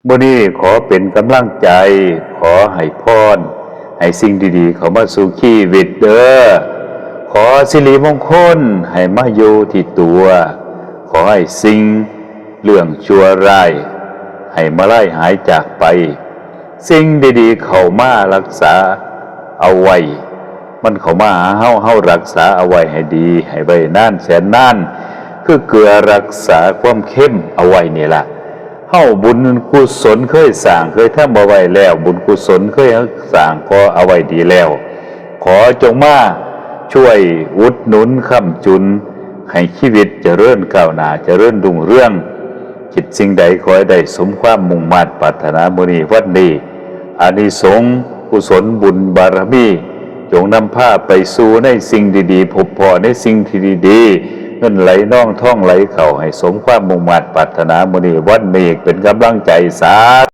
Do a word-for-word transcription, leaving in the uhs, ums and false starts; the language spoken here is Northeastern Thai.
มื้อนี้ขอเป็นกำลังใจ ขอให้พร ให้สิ่งดีๆ เข้ามาสู่ชีวิตเด้อ ขอสิริมงคลให้มาอยู่ที่ตัว ขอให้สิ่งเรื่องชั่วร้าย ให้มาลายหายจากไป สิ่งดีๆ เข้ามารักษาเอาไว้ มันเข้ามาหาเฮา เฮารักษาเอาไว้ให้ดี ให้ไว้นานแสนนาน คือเกลือรักษาความเค็มเอาไว้นี่ล่ะ เฮาบุญกุศลเคยสร้างเคยทำเอาไว้แล้ว บุญกุศลเคยสร้างก็เอาไว้ดีแล้ว ขอจงมาช่วยอุดหนุนค้ำจุน ให้ชีวิตเจริญก้าวหน้า เจริญรุ่งเรือง คิดสิ่งใดขอให้ได้สมความมุ่งมาดปรารถนามื้อนี้วันนี้ อานิสงส์กุศลบุญบารมี จงนำพาไปสู่ในสิ่งดีๆ พบพ้อในสิ่งที่ดีๆ เงินไหลนองทองไหลเข้าให้สมความมุ่งมาดปรารถนามื้อนี้วันนี้เป็นกำลังใจสา